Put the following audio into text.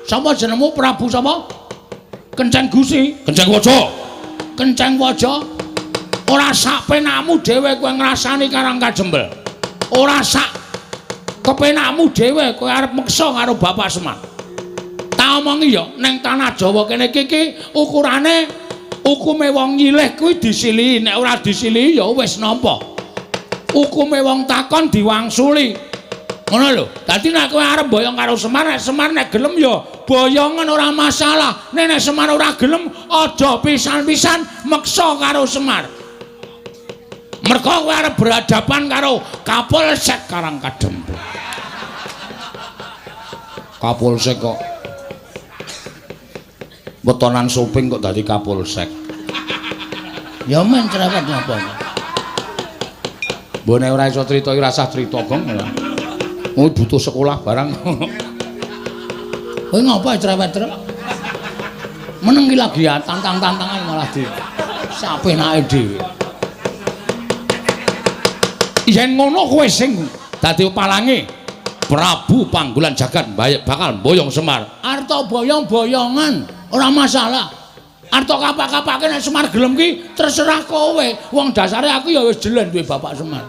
Sapa jenengmu Prabu sapa? Kenceng Gusi, Kenceng Waja. Kenceng Waja. Ora sak penakmu dhewe kowe ngrasani Karang Kajembel. Ora sak kepenakmu dhewe kowe arep meksa karo Bapak Semar. Tak omongi ya, ning tanah Jawa kene iki ukurane hukume wong nyilih kuwi disilihi, nek ora disilihi ya wis nampa. Hukume wong takon diwangsuli. Ngono lho. Dadi nek kowe arep boyong karo Semar, nek Semar nek gelem ya boyongan ora masalah. Nek nek Semar ora gelem aja pisan-pisan meksa karo Semar. Mergo kowe arep berhadapan karo Kapolsek Karang Kadempel. Kapolsek kok wetonan soping kok dadi Kapolsek. Ya men cerewet ngapa. Mbok nek ora iso crita iki rasah crita, Gong. Oh, butuh sekolah barang. Kowe ngapa cerewet truk? Meneng iki lagi ya tantang-tantangan malah di sapenake dhewe. Yen ngono kowe sing dadi palange Prabu Panggulan Jagat bakal mboyong Semar. Arta boyong-boyongan ora masalah. Arta kapak-kapake nek Semar gelem ki terserah kowe. Wong dasare aku ya wis jelen duwe Bapak Semar.